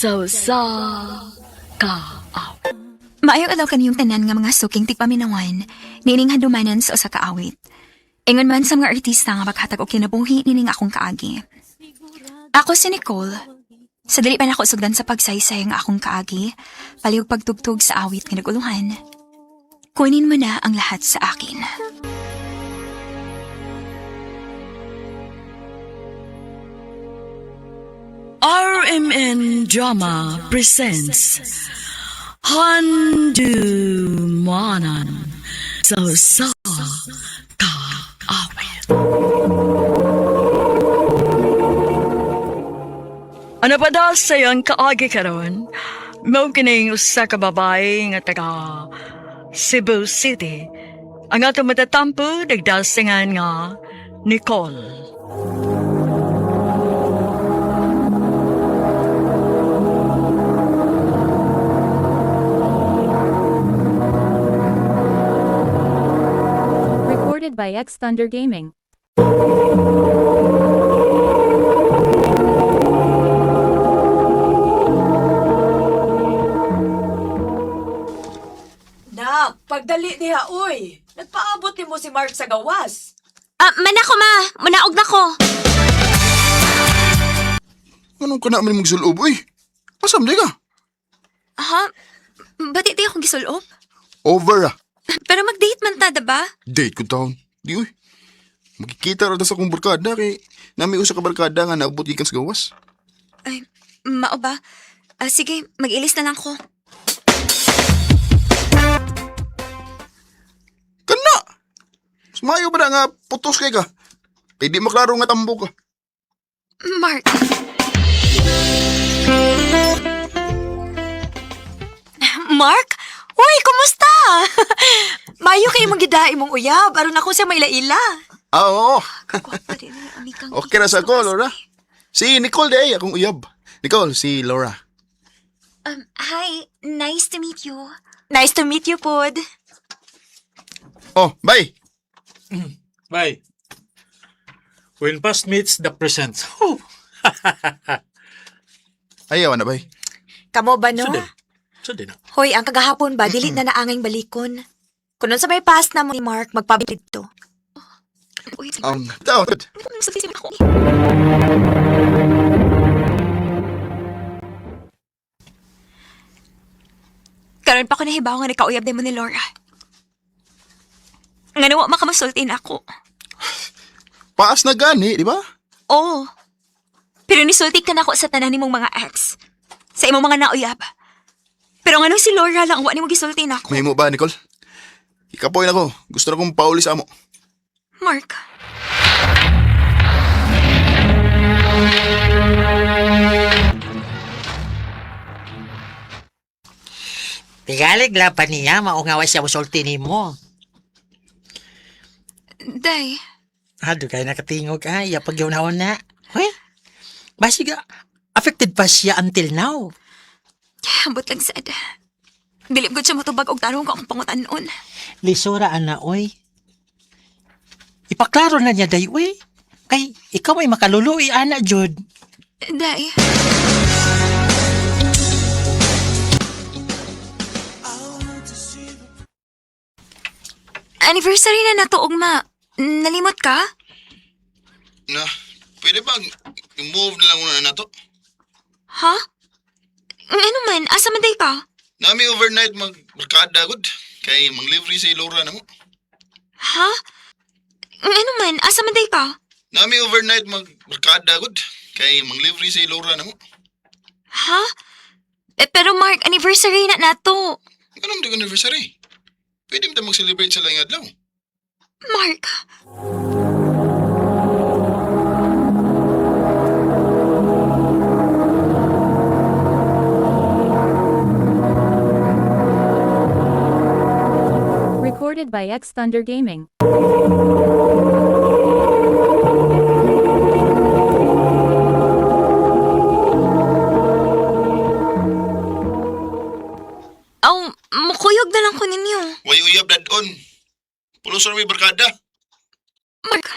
Sa usa ka awit. Maayong adlaw kaniyong tanan nga mga suking tigpaminawan, niining handumanan sa usa ka awit. Ingon man sa mga artista nga maghatag og kinabuhi nining akong kaagi. Ako si Nicole. Sa dili pa nako sugdan sa pagsaysay nga akong kaagi, palihog pagtugtog sa awit nga naguluhan. Kunin mo na ang lahat sa akin. RMN Drama presents Handumanan sa usa ka awit. Ano pa daw sa iyong kaagi karon? Mao kining usa ka babae nga taga Cebu City. Ang atong matatampo nagdasingan nga Nicole. Recorded by X Thunder Gaming. Nak, pagdali diha, uy. Nagpaabot nimo si Mark sa gawas. Ah, manako ma! Manaog na ko! Anong ka naman magsulob, uy? Asam di ka? Ha? Ba't di akong gisulob? Over ah. Pero mag-date man ta, diba? Date ko taon. Di uy. Magkikita ra ta sa akong barkada kay nami usa ka barkada nga naabot gikan sa gawas. Ay, mao ba? Ah, sige, mag-ilis na lang ko. Kana! Mas maayo ba na nga putos kay ka? Kay di maklaro nga tambo ka. Mark. Mark? Uy, kumusta? Mayo kay mong gidae mong uyab aron ako siya maila-ila. Ah, oo. Kagwapa din yung amikang Okay ra sa ako, Laura. Si Nicole di ay, akong uyab. Nicole, si Laura. Hi, nice to meet you. Nice to meet you, pod. Oh, bye. Bye. When past meets the present. Oh, Ayaw na, bye. Kamo ba no? sudin. Sudin na. Hoy, ang kagahapon ba dili na naangay balikon. Kunon sa may past na mo ni Mark magpabilid to. Uy, Tao, ako. Karon pa ko nahibaw nga nagkauyab din mo ni Laura. Nga nawa makamasultin ako. paas na gani, di ba? Oo. Pero nisulti ka na ako sa tanan nimong mga ex. Sa imong mga nauyab. Pero ngano si Laura lang wa nimo gisulti nako. Mahimo ba, Nicole? Ikapoy na ko. Gusto na kong pauli sa amo. Mark. Tigalig lang pa niya, maungawa siya musulti nimo. Day. Ado kay nakatingog ka, iya pag na. Hoy, basiga, affected pa siya until now. Ambot lang sad. Dili ko siya matubag og tarong ka akong pangutan-on. Lisura, ana, oy. Ipaklaro na niya, day, oy. Kay, ikaw ay makaluluoy, ana, jud. Day. Anniversary na nato, Ugma. Nalimot ka? Na, pwede ba i-move na lang una na to? Ha? Ano man, asa man day ka? Nami overnight magbarkada gud kay manglibre si Laura namo. Ha? Ano man, asa man day ka? Nami overnight magbarkada gud kay manglibre si Laura namo. Ha? Eh, pero Mark, anniversary na nato. Ganun di anniversary. Pwede mo ta mag-celebrate sa laing adlaw. Mark. Recorded by X Thunder Gaming. Aw, mukuyog na lang ko ninyo. Way uyab dadon. Pulos ra may barkada. Mark.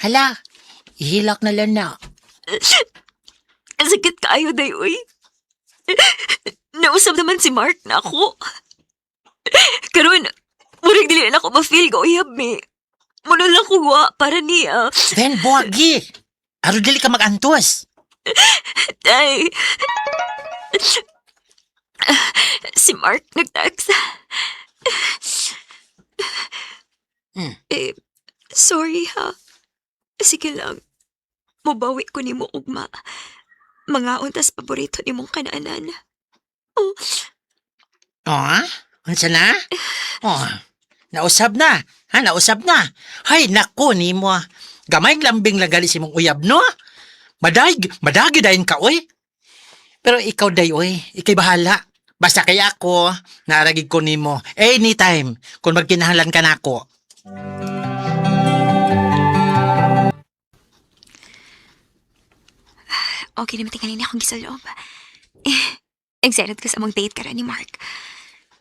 Hala, ihilak na lang na. Sakit kaayo, day, uy. Nausap naman si Mark na ako. Karon, murag dili na ako ma-feel ko uyab mi. Muna lang ko wa para niya. Then, buwagi. Aron dili ka magantos. Day. Si Mark nag-text. Eh, sorry ha. Sige lang. Mubawi ko nimo ugma. Mga untas paborito nimong kanaanan. Oh, Oh, unsa na? Oh, nausab na. Ha, nausab na. Hay, nako nimo. Ah. Gamay lambing lang gali si mong uyab, no? Madag, madagi dayon ka, oy. Pero ikaw day, oy. Ikay bahala. Basta kay ako, naragig ko nimo. Anytime, kung magkinahanglan ka nako. Okay naman tingalin akong gisuloob. Eh, excited ko sa among date karon ni Mark.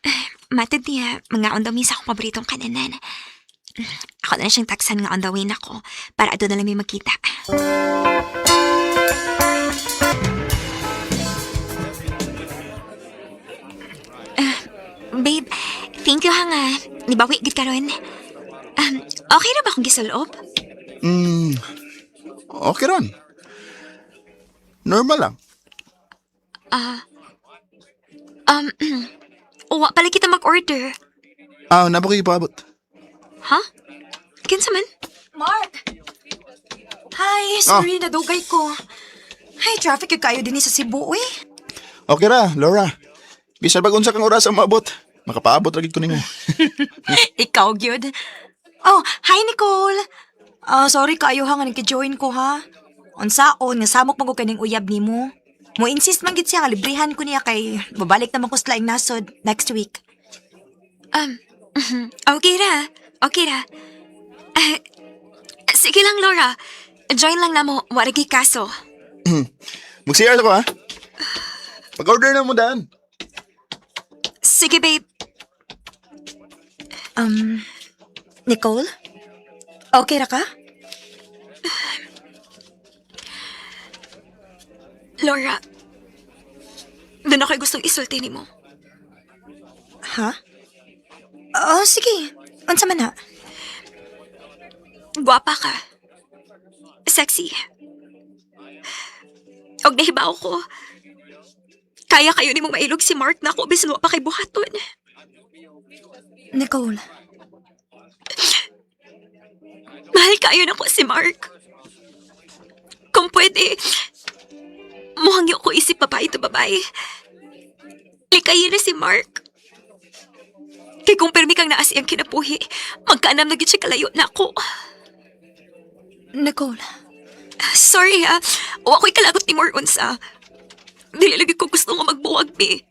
Eh, matod niya, mga on the way sa akong paboritong kananan. Ako na lang siyang taksan nga on the way nako para doon na lang may magkita. Eh, babe, thank you ha nga. Nibawi gid karon. Okay na ba akong gisuloob? Okay ron. Normal lang. Uwa pala kita mag-order. Ah, napa kayo ipaabot. Ha? Kinsa man? Mark! Hi, sorry, nadugay ko. Hi, traffic yung kayo din sa Cebu, eh. Okay ra, Laura. Bisan pag unsa kang oras ang maabot. Makapaabot ra gid ko nimo. Ikaw, gyud. Oh, hi Nicole. Ah, sorry kaayo ha nga nagki-join ko ha. Unsaon nga samok man ko kaning uyab nimo. Mo insist man gid siya nga librehan ko niya kay babalik naman ko sa laing nasod next week. Okay ra. Okay ra. Ah, sige lang, Laura. Join lang namo. Waragi kaso. Mag-CR ako ha. Pag-order na mo daan. Sige, babe. Nicole? Okay ra ka? Laura, doon ako'y gustong isulti nimo. Ha? Oh, sige. Unsa man na? Guwapa ka. Sexy. Og nahibaw ko. Kaya kayo nimong mailog si Mark na ako bisan wa pa kay buhaton. Nicole. Mahal kayo na ko si Mark. Kung pwede, muhangyo ko isip babae to babae. Likayin na si Mark. Kay kung pirmi kang naas iyang kinabuhi, magkaanam na gid siya kalayo na ako. Nicole. Sorry ha, wa ko'y kalagot ni more unsa. Dili lagi ko gusto nga magbuwag bi.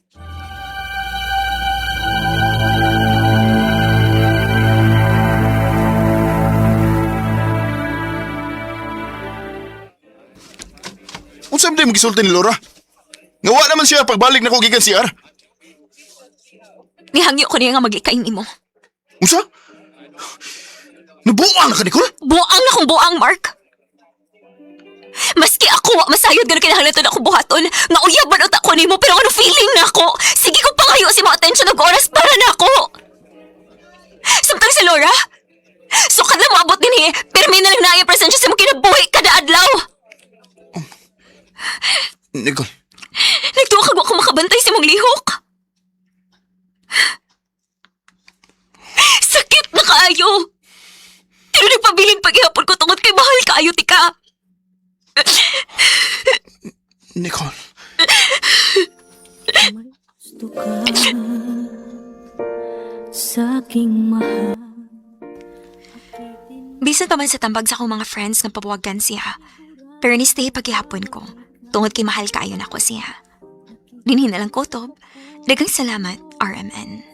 Unsa man mo gisulti ni Laura? Nga wa naman siya pagbalik nako gikan CR. Nihangyo ko niya nga maglikay nimo. Unsa? Nabuang na ka, Nicole? Buang na kong buang, Mark. Maski ako, wa masayod gano'n kinahanglan to na akong buhaton. Nga uyab man utak ko nimo, pero ano feeling na ako? Sige ko pangayo si mga attention og oras para na ako. Samtang si Laura, sukad lang moabot din eh, pero may nalang na presensya sa mong kinabuhi kada adlaw. Nicole, Nagtuwa kag wa ko makabantay sa mong lihok. Sakit na kaayo. Pero nagpabilin paghihapon ko tungod kay mahal kaayo tika. Nicole. Gusto ka sa aking mahal. Bisan pa man sa tambag sa akong mga friends nga pabuwagan siya. Pero ni stay paghihapon ko, tungod kay mahal kaayo nako siya. Dinhi na lang kutob. Daghang salamat, RMN.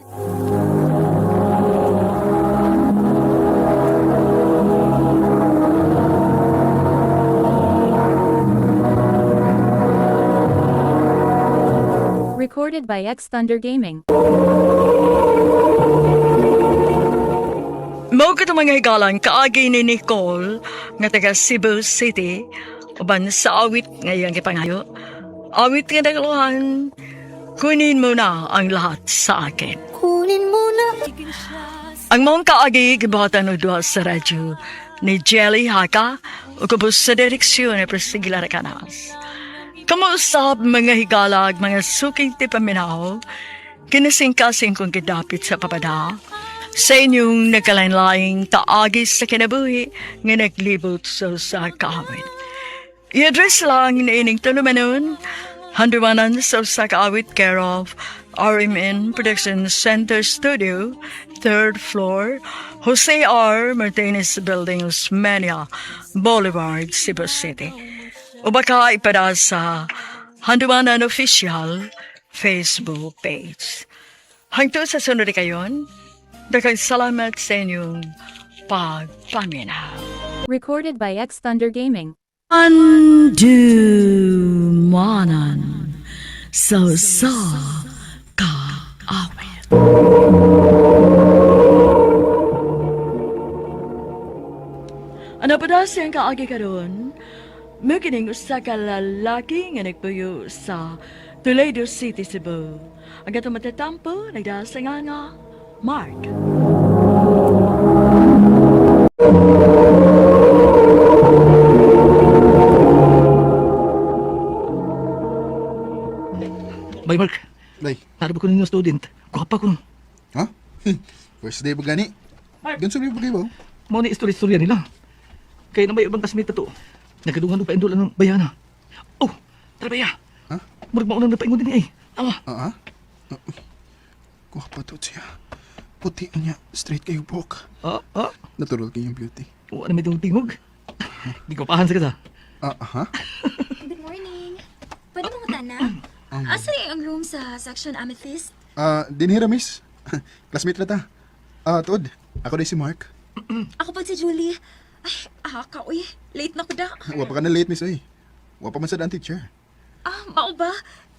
Recorded by X Thunder Gaming. Mao kato mga higalan kaagi ni Nicole nga taga Cebu City uban sa awit nga iyang gipangayo. Awit nga nagaluhan, kunin mo na ang lahat sa akin. Kunin mo na. Ang maong kaagi gibuhatan og duha sa radyo ni Jelly Haka ug ubos sa direksyon ni Priscilla Recanas. Kamuusap mga higalag, mga suking tipaminaw, kinasingkasing kong gidapit sa papada, sa inyong nagkalain-laing kaagi sa kinabuhi nga naglibot sa usa ka awit. I-address lang ni ining tulumanon, handumanan sa usa ka awit care of RMN Production Center Studio, third floor, Jose R. Martinez Building, Osmeña Boulevard, Cebu City. O baka ipada sa Handumanan Official Facebook page. Hangtod sa sunod kayon, daghang salamat sa inyong pagpaminaw. Recorded by X Thunder Gaming. Andumanan sa sa kaawit. Ano pa daw siyang kaagi karon? Mukining usa ka lalaki nga nagpuyo sa Toledo City, Cebu. Ang katong matatampo, nagdala sa nga nga, Mark. Bye, Mark. Day. Narabo ko ninyo student. Gwapa ko. Ha? First day ba gani? Ganun ba kayo ba? Mao ni istorya-istorya nila. Kaya na may ibang kasmita to. Nagkadungan pa indol ng bayana. Oh, tara baya. Ha? Murag maunang napaingon din eh. Awa. Ah, ah? Kuha pa to siya. Puti niya. Straight kayo buhok. Ah, ah. Natural kayong beauty. Wa na may tingog. Di ko pahan sa kasa. Ah, aha. Good morning. Pwede mo na? Asa ang room sa section Amethyst? Ah, dinhira miss. Classmate na ta. Ah, tuod. Ako day si Mark. Ako po si Julie. Ay, ka, uy. Late na ko da. Wa pa ka na late miss ay. Wa pa man sa daan teacher. Ah, mao ba?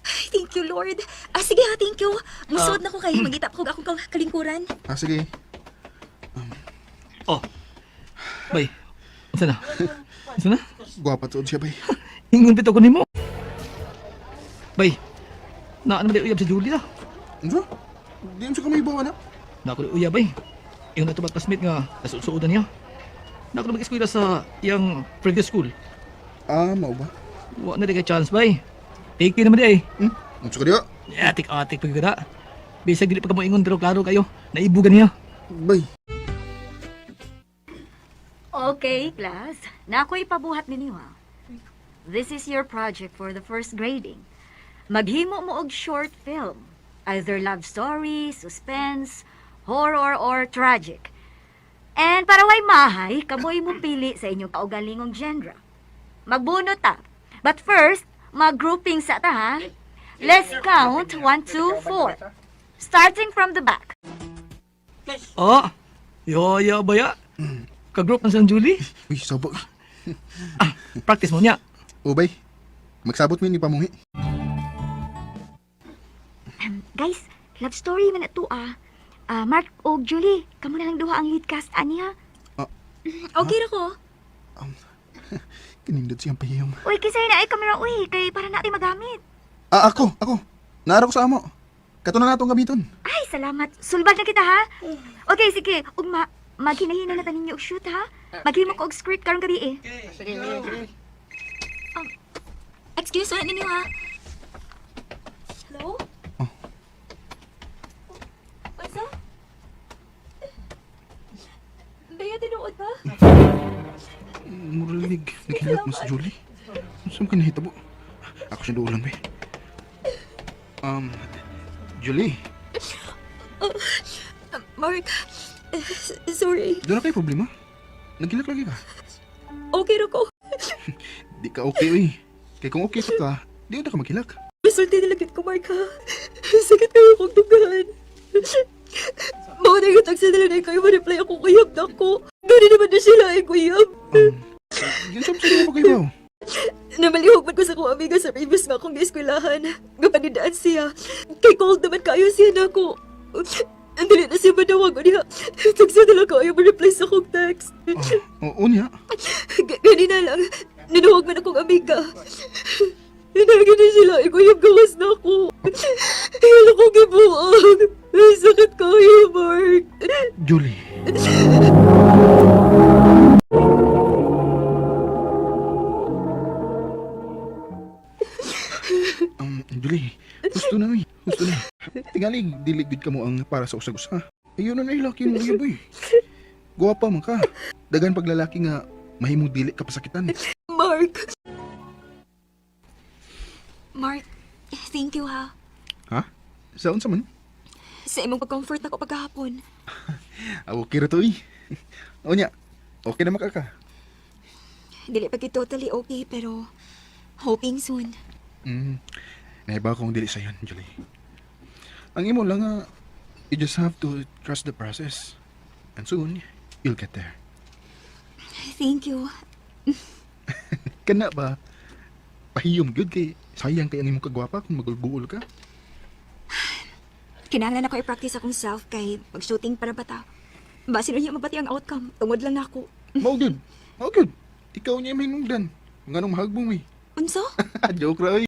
Ay, thank you, Lord. Ah, sige ha, thank you. Musuod na ko kayo. Magita ko akong kalingkuran. Ah, sige. Oh. Bay. Unsa na? Unsa na? Gwapa tuod siya bay. Ingon bitaw ko nimo. Bay. Na ano ba di uyab sa Julie na? Ano? Di mo siya kamay bawa na. Na ako di uyab ay. Ingon na to ba classmate nga nasuod-suodan niya. Na ako na mag-eskwela sa iyang previous school. Ah, mao ba? Wa na di kay chance bay. Take naman di ay. Hmm? Unsa ka diha? Atik-atik pag gada. Bisag dili pa ka mo ingon pero klaro kayo. Naibugan niya. Bay. Okay, class. Nako'y pabuhat ninyo ha. This is your project for the first grading. Maghimo mo og short film. Either love story, suspense, horror, or tragic. And para way mahay, kamoy mo pili sa inyong kaugalingong genre. Magbunot ta. But first, mag-grouping sa ta ha. Let's count 1, 2, 4. Starting from the back. Ah, yo baya. Kagroup ng San Julie. Uy, sabo. Ah, practice mo niya. O bay. Magsabot mi ni pamuhi. Guys, love story man na to ah. Ah, Mark og Julie, kamo na lang duha ang lead cast ani ha. Okay ra ko. Kanindot siyang pahiyom. Uy, kisay na ay kamera uy, kay para natin magamit. Ah, ako, ako. Naara ko sa amo. Kato na natong gamiton. Ay, salamat. Sulbad na kita ha. Okay, sige. Ugma, maghinahina na ta ninyo og shoot ha. Maghimo ko og script karong gabi eh. Excuse me ninyo ha. Hello? Oh. Unsa? Bea, tinuod ba? Muralig, naghilat mo si Julie. Saan ka nahitabo? Ako siya duulan, bay. Julie, Mark, sorry. doon na kayo problema. Naghilak lagi ka. Okay ra ko. Di ka okay, uy. Kaya kung okay pa ka, di na ka maghilak. Resulti na ko, Mark, ha? Sakit kayo kong dugan. Mao na yung taxi nila na kayo ma-reply ako kuyab na ko. Gani naman na sila ay kuyab. Yun sa mo pa kayo ba? Namalihog man ko sa akong amiga sa previous nga akong eskwelahan. Nga panidaan siya. Kay cold naman kayo siya na ako. Dili na siya manawag niya. Tagsa na lang ko ayaw mo-reply sa akong text. Oo niya. Ganina lang, ninuwag man akong amiga. Hinagin na sila, ikuyab gawas na ako. Hilo ko gibuang. Sakit kayo, Mark. Julie. Julie, gusto na uy. Gusto na. Tingali, dili gud ka mo ang para sa usag-usa. Ayun na laki mo uy, boy. Guwapa man ka. Dagan paglalaki nga mahimong dili ka pasakitan. Mark! Mark, thank you ha. Ha? Sa unsa man? Sa imong pag-comfort nako pagkahapon. Ah, okay ra to uy. O nya, okay na makaka. Dili pa gid totally okay pero hoping soon. Naiba kong dili sayon, Julie. Ang imo lang nga, you just have to trust the process. And soon, you'll get there. Thank you. Kana ba? Pahiyom gyud kay sayang kay ang imong kagwapa kung magulguol ka. Kinahanglan ako i-practice akong self kay mag-shooting para bata. Basin unya mabati ang outcome. Tungod lang nako. Mao gyud. Mao gyud. Ikaw niya may nungdan. Nganong mahagbong mi. Unsa? Joke ra oy.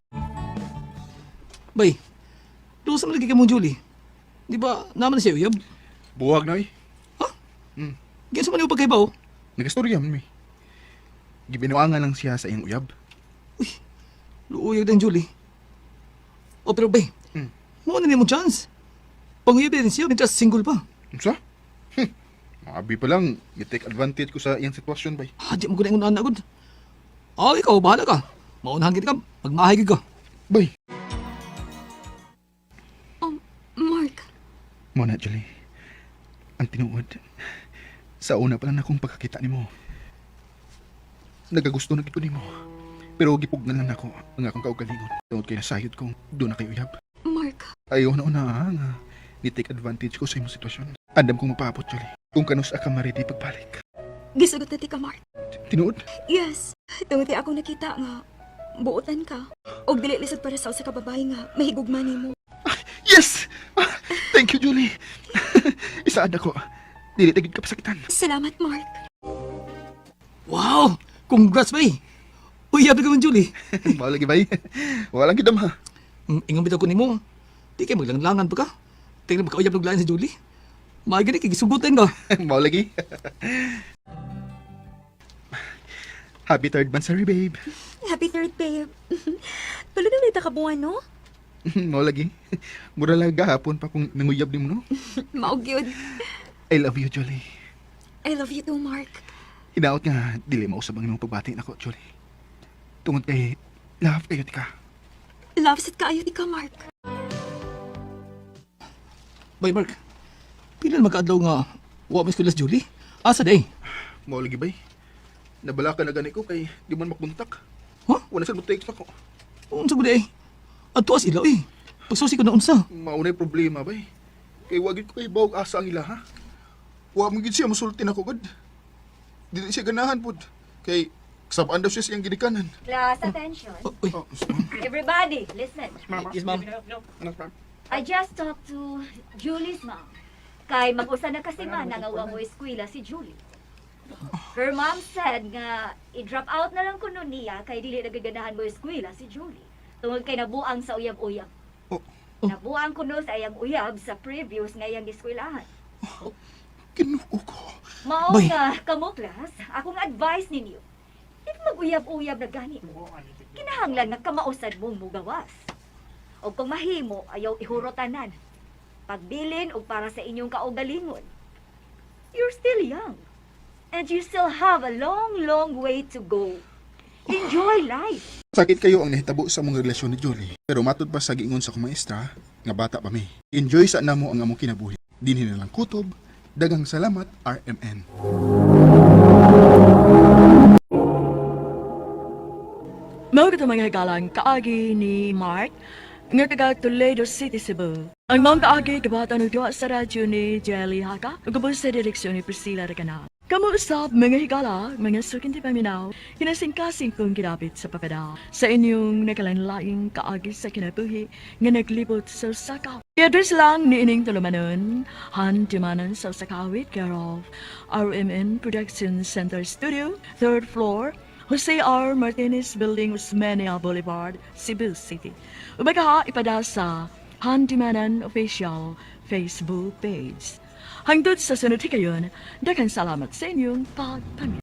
Bay, doon sa malagi ka mong Julie. Di ba, naman na siya uyab? Buwag na oy. Ha? Ganyan sa man yung pagkaibaw. Nagastorya man mi. Gibinuangan lang siya sa iyang uyab. Uy, luuyag din Julie. O pero bay, mo na mo chance. Panguyab din siya, mientras single pa. Unsa? Maabi pa lang, i-take advantage ko sa iyang sitwasyon bay. Ah, di mo ko na ingunahan na agad. Ah, ikaw, bahala ka. Maunahan kita ka, magmahay ka. Bay. Mark, Mo na, Julie. Ang tinuod, sa una pa lang akong pagkakita nimo. Nagagusto na gid ko nimo. Pero gipugnan lang nako ang akong kaugalingon. Tungod kay nasayod kong doon na kayo uyab. Mark, Ayaw na una ha, nga ni-take advantage ko sa imong sitwasyon. Andam kong mapaabot, Julie. Kung kanus ka ma-ready pagbalik. gisugot na ti ka, Mark. Tinuod? Yes, tungod kay akong nakita nga buotan ka. Og dili lisod para sa usa ka babae nga mahigugma nimo. Yes! Ah, thank you, Julie. Isaad ako. Dili tagid ka pasakitan. Salamat, Mark. Wow! Congrats, bay! Uyab na ka mong Julie. Mao lagi bay. Walang gidam ha. Ingon bitaw ko nimo. Di kay maglanglangan pa ka. Tingnan magkauyab ng lain si Julie. Maay gani kay gisugutan ka. Mao lagi. Happy third monthsary, babe. Happy third, babe. Tulo na may takabuan, no? Mao lagi. Mura lang gahapon pa kung nanguyab nimo no. Mao gyud. I love you, Julie. I love you too, Mark. Hinaot nga dili mausab ang imong pagbati nako, Julie. Tungod kay love kayo ti ka. Love sad kaayo ti ka, Mark. Bay Mark, pila na magkaadlaw nga wa mo eskwela si Julie? Asa day? Mao lagi bay. Nabala ka na gani ko kay di man makontak. Huh? Wala sad mo text nako. Unsa ba day? Adto as ila eh. Pagsusi ko na unsa. Mao na problema bay. Kay wa gid ko kay bawog asa ang ila ha. Wa man gid siya mosulti nako gud. Dili siya ganahan pud. Kay kasabaan daw siya sa iyang ginikanan. Class, attention. Oh, uy. Oh, Everybody, listen. Yes, ma'am. I just talked to Julie's mom. Kay mag-usa na kasi man nga wa mo eskwela si Julie. Her mom said nga i-drop out na lang kuno niya kay dili nagaganahan mo eskwela si Julie. Tungod kay nabuang sa uyab-uyab. Oh. Nabuang kuno sa iyang uyab sa previous nga iyang eskwelahan. Kinuo ko. Mao Bay. nga kamo class, akong advice ninyo. If mag-uyab-uyab na gani mo, kinahanglan nga kamausad mong mugawas. O kung mahimo, ayaw ihurotanan. Pagbilin og para sa inyong kaugalingon. You're still young. And you still have a long, long way to go. Enjoy life. Sakit kayo ang nahitabo sa among relasyon ni Jolie. Pero matod pa sa giingon sa akong maestra, nga bata pa mi. Enjoy sa namo ang among kinabuhi. Dinhi na lang kutob. Dagang salamat RMN. Mao kato mga higalang kaagi ni Mark nga taga Toledo City, Cebu. Ang mga kaagi gabatan og duha sa radyo ni Jelly Haka ug ubos sa direksyon ni Priscilla Recanal. Kamo usab mga higala, mga sukin ti paminaw, kinasingkasing kong gidapit sa papada sa inyong nakalanlaing kaagi sa kinabuhi nga naglibot sa usa ka I-address lang niining tulumanon, Handumanan sa usa ka awit, care of RMN Production Center Studio, 3rd floor, Jose R. Martinez Building, Osmeña Boulevard, Cebu City. Ubay ka ipada sa Handumanan Official Facebook page. Hangtod sa sunod higayon, daghang salamat sa inyong pagpaminaw.